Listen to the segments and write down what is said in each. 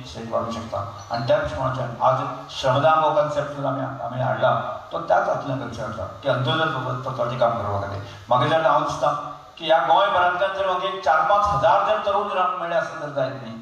State वाडूंक शकता. आनी त्या दृश्टिकोणाच्यान आज श्रमदान हो कन्सेप्ट आमी आमी हाडला तो त्याच हातूंतल्यान कन्सेप्ट आसा की अंत्योदय तत्वाचें काम करपा खातीर. म्हाका जाल्यार हांव दिसता की ह्या गोंयभरांतल्यान जर म्हाका एक 4-5 हजार जर तरुण जर आमकां मेळ्ळे आसत तर जायत न्ही,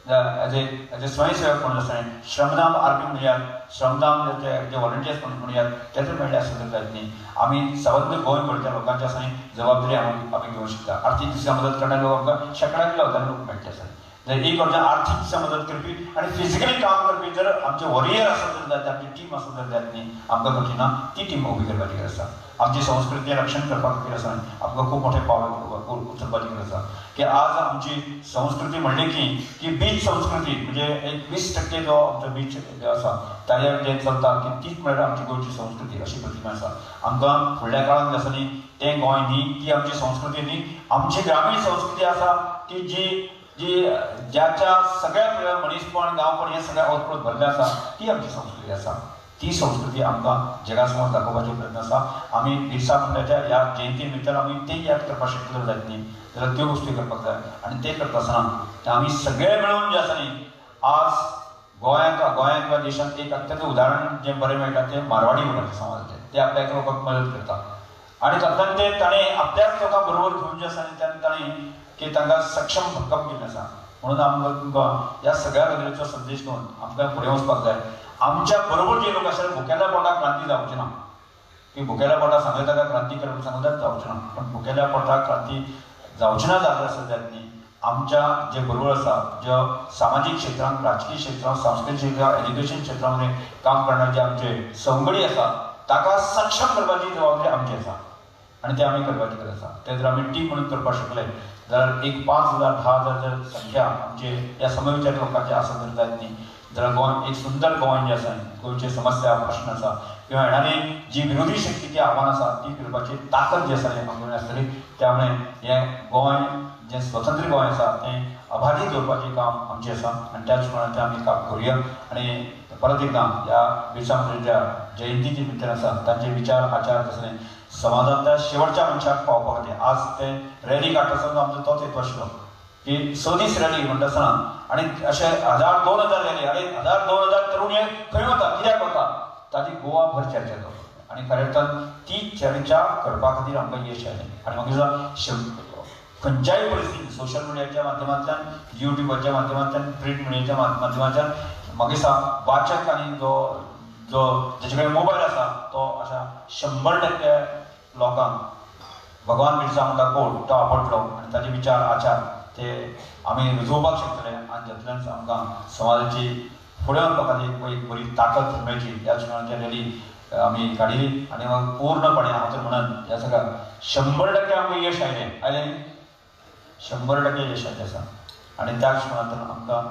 एज ए स्वयंसेवक म्हणून आसतना श्रमदान आर्मी म्हणयात, श्रमदान जे व्हॉलंटियर्स म्हणून म्हणयात ते जर मेळ्ळे आसत तर जायत न्ही. आमी सबंद गोंयभरच्या लोकांच्या आसा जबाबदारी आमी घेवंक शकता. आर्थीक दिशा मदत करणारे लोक आमकां शेंकड्यांनी हजारांनी लोक मेळटले आसा. जर एक गरजे आर्थीक दिशा मदत करपी आनी फिजिकली काम करपी जर आमचे वॉरियर आसत तर जायत, आमची टीम आसत तर जायत न्ही. आमकां कठीण ती टीम उबी करपाची गरज आसा. आमची संस्कृती रक्षण करपा खातीर आसा आमकां खूब मोठे पावल उचलपाची गरज आसा. की आज आमची संस्कृती म्हणली की की बीच संस्कृती म्हणजे एक 20% जो आमचो बीच जो आसा ताजेर जें चलता की तीच म्हळ्यार आमची गोंयची संस्कृती अशी प्रतिमा आसा. आमकां फुडल्या काळांत आसा न्ही तें गोंय न्ही, ती आमची संस्कृती न्ही, आमची ग्रामीण संस्कृती आसा की जी जी ज्याच्या सगळ्या मनीसपण गांवपण हें सगळें ओतप्रोत भरलें आसा ती आमची संस्कृती आसा. ती संस्कृती आमकां जगा समोर दाखोवपाचो प्रयत्न आसा. आमी बिरसा मुंडाच्या ह्या जयंती निमित्तान आमी तें याद करपाक शकतले जायत न्ही, जाल्यार त्यो गोश्टी करपाक जाय. आनी तें करता आसतना आमी सगळे मेळून जे आसा न्ही आज गोंयांत गोंयांत किंवा देशांत एक अत्यंत उदाहरण जें बरें मेळटा तें मारवाडी लोकांच्या समाजाचें, ते आपल्या एका लोकांक मदत करता आनी तातूंतल्यान ते ताणें आपल्याच लोकां बरोबर घेवन जे आसा न्ही तेन्ना ताणें की तांकां सक्षम भक्कम केल्लें आसा. म्हणून आमकां तुमकां ह्या सगळ्या गजालीचो संदेश घेवन आमकां फुडें वचपाक जाय. आमच्या बरोबर जे लोक आसा भुकेल्या पोटाक क्रांती जावची ना, की भुकेल्या पोटाक सांगता ताका क्रांती कर म्हणून सांगता जावची ना, पण भुकेल्या पोटाक क्रांती जावची ना जाल्यार आसा जायत न्ही. आमच्या जे बरोबर आसा जे सामाजीक क्षेत्रांत, राजकीय क्षेत्रांत, सांस्कृतीक क्षेत्रांत, एज्युकेशन क्षेत्रामध्ये काम करणारे जे आमचे संगडी आसा ताका सक्षम करपाची जबाबदारी आमची आसा आनी ते आमी करपाची गरज आसा. ते जर आमी टीम म्हणून करपाक शकले जाल्यार एक 5,000 10,000 जर संख्या आमचे ह्या समविचारी लोकांचे आसा तर जायत न्ही, जाल्यार गोंय एक सुंदर गोंय जें आसा गोंयचे समस्या प्रश्न आसा किंवा येणारी जी विरोधी शक्तीची आव्हान आसा ती करपाची ताकद जी आसा आमचे आसतली. त्यामुळे हें गोंय जें स्वतंत्र गोंय आसा तें अबाधीत दवरपाचें काम आमचें आसा आनी त्याच प्रमाणे तें आमी काम करुया. आनी परत एकदां ह्या बिरसा मुंडाच्या जयंतीचे निमित्तान आसा तांचे विचार आचार तसले समाजांतल्या शेवटच्या मनशाक पावपा खातीर आज ते रॅली काडटा आसतना आमचो तोच हेतू आशिल्लो की 6 दीस रॅली म्हणटा आसतना आनी अशे 1,000 2,000 रॅली आनी 1,000 2,000 तरुण हे खंय वता कित्याक वता ताची गोवा भर चर्चा जावपाक आनी खऱ्या अर्थान ती चर्चा करपा खातीर आमकां यश आयलें. आनी म्हाका दिसता खंयच्याय परिस्थितीन सोशल मिडियाच्या माध्यमांतल्यान, युट्यूबाच्या माध्यमांतल्यान, प्रिंट मिडियाच्या माध्यमांतल्यान म्हाका दिसता वाचक आनी जो जो जाचे कडेन मोबायल आसा तो अशा 100% लोकांक भगवान बिरसा मुंडा कोण तो आवडलो आनी ताचे विचार आचार ते आमी रुजोवपाक शकतले आनी जातूंतल्यान आमकां समाजाची फुडें वचपा खातीर एक बरी ताकद मेळची ह्या दृश्टिकोणांतल्यान रॅली आमी काडिल्ली आनी मग पूर्णपणे हांव तर म्हणन ह्या सगळ्या 100% आमकां यश आयलें, आयलें न्ही, 100% यश आयलें आसा. आनी त्या दृश्टिकोणांतल्यान आमकां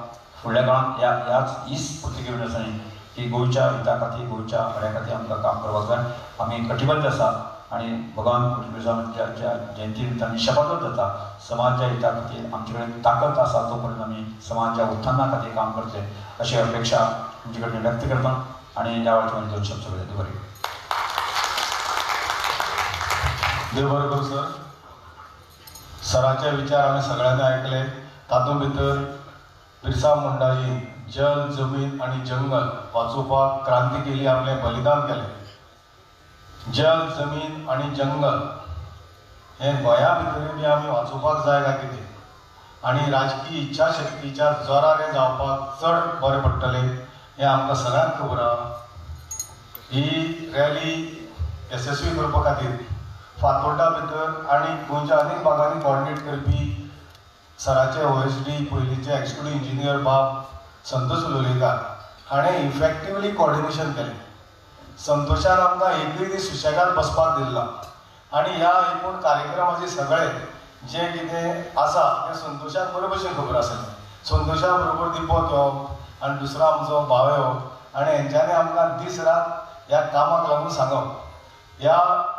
फुडल्या काळांत ह्या ह्याच हीच स्फूर्ती घेवन आसा न्ही की गोंयच्या हिता खातीर, गोंयच्या बऱ्या खातीर आमकां काम करपाक जाय. आमी कटिबद्ध आसा आनी भगवान बिरसा मुंडाच्या जयंती निमित्तान शपथच जाता समाजाच्या हिता खातीर आमचे कडेन ताकद आसा तो पर्यंत आमी समाजाच्या उत्थाना खातीर काम करतले अशी अपेक्षा तुमचे कडेन व्यक्त करता आनी ह्या वेळार तुमकां 2 शब्द उलयता. बरें, देव बरें करूं सर. सराचे विचार आमी सगळ्यांनी आयकले. तातूंत भितर बिरसा मुंडाई जल, जमीन आनी जंगल वाचोवपाक क्रांती केली, आपलें बलिदान केलें. जल, जमीन आनी जंगल हें गोंया भितरूय बी आमी वाचोवपाक जाय काय कितें, आनी राजकीय इच्छाशक्तीच्या जोरार हें जावपाक चड बरें पडटलें हें आमकां सगळ्यांक खबर आहा. ही रॅली येसस्वी करपा खातीर फातोड्डा भितर आनी गोंयच्या अनेक भागांनी कॉर्डिनेट करपी सराचे OSD पयलींचे एक्झिक्युटीव इंजिनियर बाब संतोष लोलयेकार हाणें इफेक्टिवली कॉर्डिनेशन केलें. संतोषान आमकां एकूय दीस सुशेगाद बसपाक दिल्ला आनी ह्या एकूण कार्यक्रमाचे सगळे जें कितें आसा तें संतोषाक बरे भशेन खबर आसलें. संतोषा बरोबर दीपक येवप आनी दुसरो आमचो भाव येवप आनी हेंच्यांनी आमकां दीस रात ह्या कामाक लागून सांगप. ह्या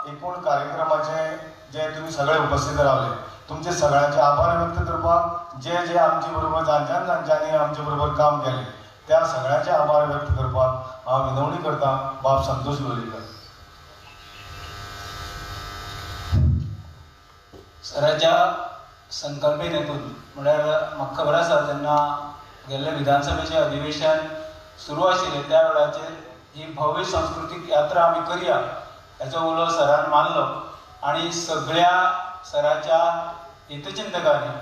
एकूण कार्यक्रमाचे जे तुमी सगळे उपस्थित रावले तुमचे सगळ्यांचे आभार व्यक्त करपाक, जे जे आमचे बरोबर जांच्यान जांच्यांनी आमचे बरोबर काम केलें त्या सगळ्यांचे आभार व्यक्त करपाक हांव विनवणी करता बाब संतोष लोलयेकर. सराच्या संकल्पनेतून म्हळ्यार म्हाका खबर आसा जेन्ना गेल्ले विधानसभेचें अधिवेशन सुरू आशिल्लें त्या वेळाचेर ही भव्य सांस्कृतीक यात्रा आमी करया हेचो उलो सरान मारलो आनी सगळ्या सराच्या हितचिंतकांनी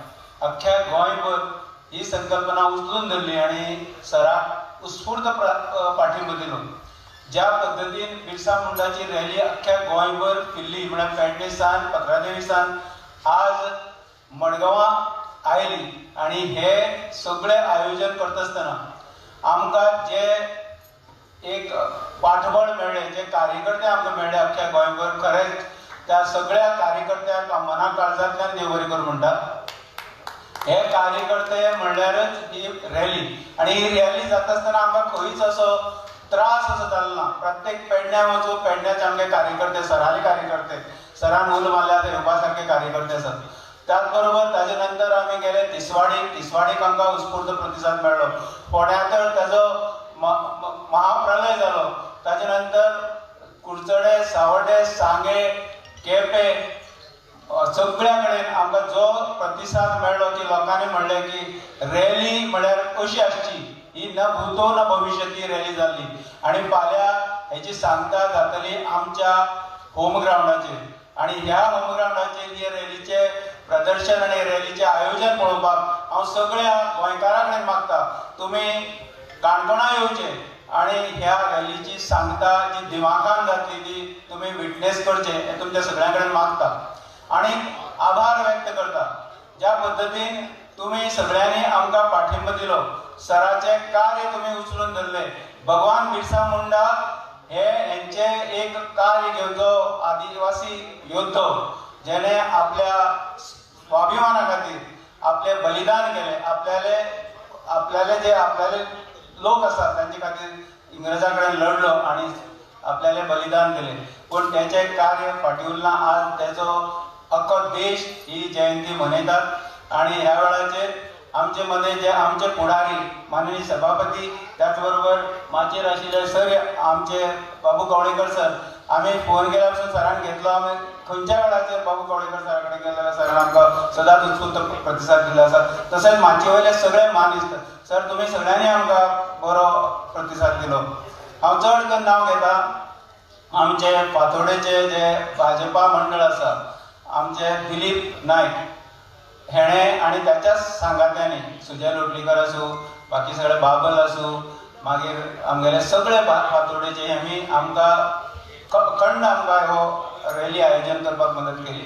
अख्ख्या गोंयभर ही संकल्पना उचलून धरली आनी सराक उत्स्फूर्त पाठिंबो दिलो. ज्या पद्दतीन बिरसा मुंडाची रॅली अख्ख्या गोंयभर फिरली, म्हळ्यार पेडणे सावन पत्रादेवी सावन आज मडगांवां आयली आनी हे सगळें आयोजन करता आसतना आमकां जे एक पाठबळ मेळ्ळें, जे कार्यकर्ते आमकां मेळ्ळे अख्ख्या गोंयभर, खरेंच त्या सगळ्या कार्यकर्त्यांक हांव मना काळजांतल्यान देव बरें करूं म्हणटा. हे कार्यकर्ते म्हणल्यारच ही रॅली आनी ही रॅली जाता आसतना आमकां खंयच असो त्रास असो जालो ना. प्रत्येक पेडण्या वचूं, पेडण्याचे आमचे कार्यकर्ते, सराले कार्यकर्ते, सरान उलो मारल्यार येवपा सारके कार्यकर्ते आसात. त्याच बरोबर ताजे नंतर आमी गेले तिसवाडी, तिसवाडीक आमकां उत्स्फूर्त प्रतिसाद मेळ्ळो. फोंड्या तर ताजो महाप्रलय जालो. ताजे नंतर कुडचडे, सावड्डे, सांगे, केपें सगळ्या कडेन आमकां जो प्रतिसाद मेळ्ळो की लोकांनी म्हणलें की रॅली म्हळ्यार अशी आसची, ही न भूतो न भविष्यती रॅली जाल्ली. आनी फाल्यां हेची सांगता जातली आमच्या होम ग्रावंडाचेर आनी ह्या होम ग्रावंडाचेर हे रॅलीचें प्रदर्शन आनी रॅलीचें आयोजन पळोवपाक हांव सगळ्या गोंयकारां कडेन मागता, तुमी काणकोणा येवचे आनी ह्या रॅलीची सांगता जी दिमाखान जातली ती तुमी विटनेस करचे हें तुमच्या सगळ्यां कडेन मागता आनी आभार व्यक्त करता. ज्या पद्दतीन तुमी सगळ्यांनी आमकां पाठिंबो दिलो, सराचें कार्य तुमी उचलून धरलें. भगवान बिरसा मुंडा हे हेंचे एक कार्य घेवन जो आदिवासी योद्धो जेणे आपल्या स्वाभिमाना खातीर आपले बलिदान केलें, आपल्याले आपल्याले जे आपल्याले लोक आसात तांचे खातीर इंग्रजा कडेन लढलो आनी आपल्याले बलिदान दिलें, पूण तेचें कार्य फाटीं उरलां. आज तेचो अख्खो देश ही जयंती मनयतात आनी ह्या वेळाचेर आमचे मदें जे आमचे फुडारी माननीय सभापती, त्याच बरोबर माचयेर आशिल्ले सर आमचे बाबू कवळेकर सर, आमी फोन केल्या पसून सरान घेतलो. आमी खंयच्या वेळाचेर बाबू कवळेकर सरा कडेन गेले जाल्यार सरान आमकां सदांच उत्स्फूर्त प्रतिसाद दिल्लो आसा. तशेंच माचये वयले सगळे मानेस्त सर, तुमी सगळ्यांनी आमकां बरो प्रतिसाद दिलो. हांव चड करून नांव घेता आमचे फातोडेचे जे भाजपा मंडळ आसा, आमचे दिलीप नायक हेणे आनी ताच्याच सांगात्यांनी, सुजय लोटलीकर आसूं, बाकी सगळे बाबल आसूं, मागीर आमगेले सगळे फातोडेचे आमी आमकां अखंड आमकां हो रॅली आयोजन करपाक मदत केली.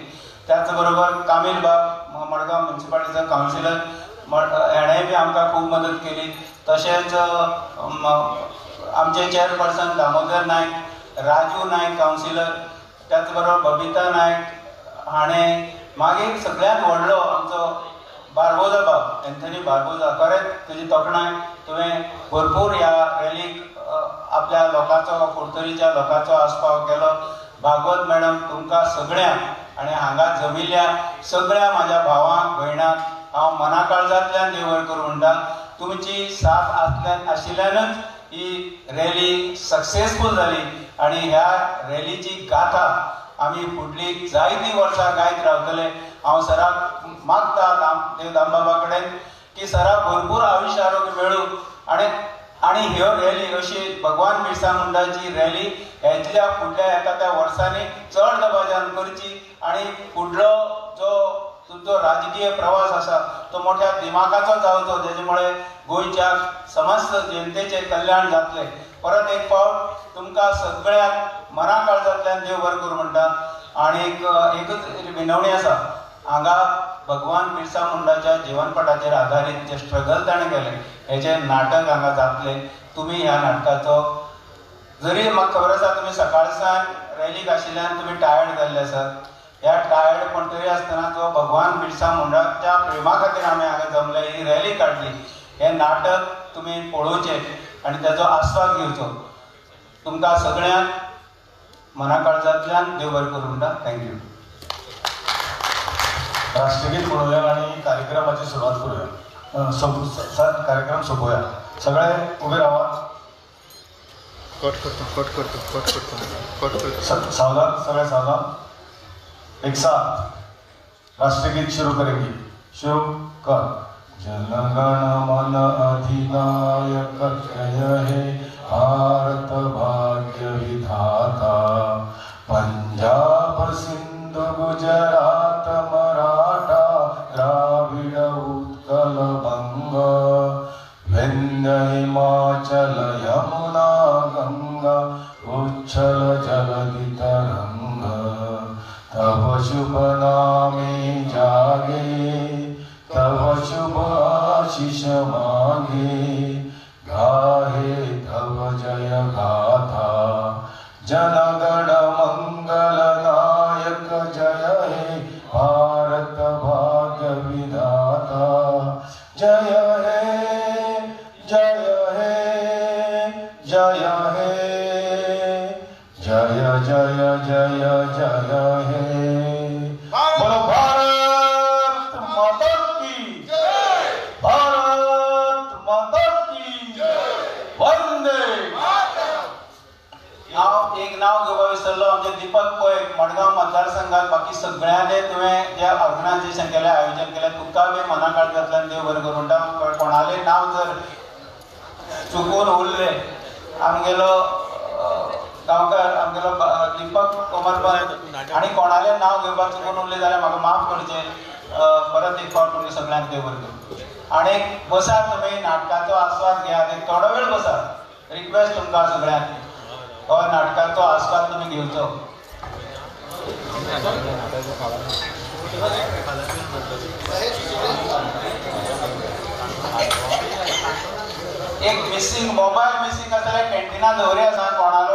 त्याच बरोबर कामील बाब, मडगांव म्युनिसिपालिटीचो कावन्सिलर, हेणेय बी आमकां खूब मदत केली. तशेंच आमचे चेअरपर्सन दामोदर नायक, राजू नायक कावन्सिलर, त्याच बरोबर बबिता नायक हाणें, मागीर सगळ्यांत व्हडलो आमचो बार्बोजा बाब एन्थनी बार्बोजा, खरेंच तुजी तोखणाय, तुवें भरपूर ह्या रॅलीक आपल्या लोकांचो, कुडतरीच्या लोकांचो आस्पाव केलो. भागवत मॅडम, तुमकां सगळ्यांक आनी हांगा जमिल्ल्या सगळ्या म्हाज्या भावांक भयणांक हांव मना काळजांतल्यान देव बरें करूं म्हणटा. तुमची साथ आशिल्ल्यानच ही रॅली सक्सेसफूल जाली आनी ह्या रॅलीची गाथा आमी फुडली जायतीं वर्सां गायत रावतले. हांव सराक मागता देव दामबाबा कडेन की सराक भरपूर आयुश्य आरोग्य मेळूं आनी आनी ह्यो रॅली अशी भगवान बिरसा मुंडाची रॅली हेतल्या फुडल्या येता त्या वर्सांनी चड दबाज्यान करची आनी फुडलो जो तुमचो राजकीय प्रवास आसा तो मोठ्या दिमाखाचो जावचो, जेजे मुळे गोंयच्या समस्त जनतेचें कल्याण जातलें. परत एक फावट तुमकां सगळ्यांक मना काळजांतल्यान देव बरें करूं म्हणटा. आनी एकच विनवणी आसा, हांगा भगवान बिरसा मुंडाच्या जिवनपटाचेर आधारीत जे स्ट्रगल ताणें केलें हेजें नाटक हांगा जातलें. तुमी ह्या नाटकाचो जरी म्हाका खबर आसा तुमी सकाळ सावन रॅलीक आशिल्ल्यान तुमी टायर्ड जाल्ले आसात, ह्या टायर्ड पण तरी आसतना जो भगवान बिरसा मुंडाच्या प्रेमा खातीर आमी हांगा जमले, ही रॅली काडली, हें नाटक तुमी पळोवचें आनी ताचो आस्वाद घेवचो. तुमकां सगळ्यांक मना काळजांतल्यान देव बरें करूं म्हणटा. Thank you. राष्ट्रगीत म्हणूया आणि कार्यक्रमाची सुरुवात करूया. कार्यक्रम सोंपोवया. सगळे उभे राहा. कट करतो कट करतो कट करतो कट करतो. सावधान, सगळे सावधान. एक साथ राष्ट्रगीत शुरू करेंगे. शुरू कर. जनगण मन अधिनायक जय हे भारत भाग्य विधाता। पंजाब सिंधु गुजरात मराठा द्राविड उत्कल बंग, विंध्य हिमाचल यमुना गंगा उच्छल जलधि तरंग। तव शुभ नामे जागे, तव शुभ आशीष मांगे, गाहे तव जय गाथा। जनगण मंगल नायक जय हे भारत भाग्य विधाता। जय हे जय हे जय हे जय जय जय जय हे। बोलो भारत माता की जय, भारत माता की जय, वंदे मातरम। हांव एक नांव घेवपाक विसरलो, आमचे दीपक पै मडगांव मतदारसंघात बाकी सगळ्यांनी तुवें जे ऑर्गनायझेशन केलें, आयोजन केलें, तुका बी मना काळजांतल्यान देव बरें करूं म्हणटा। कोणालें नांव जर चुकून उरलें, आमगेलो गांवकार आमगेलो दीपक कोमरपंत आनी कोणालें नांव घेवपाक चुकून उरलें जाल्यार म्हाका माफ करचें। परत एक फावट तुमी सगळ्यांक देव बरें करूं। आनी बसात तुमी, नाटकाचो आस्वाद घेयात, एक थोडो वेळ बसात, रिक्वेस्ट तुमकां सगळ्यांक, हो नाटकाचो आस्वाद तुमी घेवचो। एक मिसिंग मोबायल मिसिंग आसा जाल्यार कॅन्टिनान दवरी आसा, कोणालो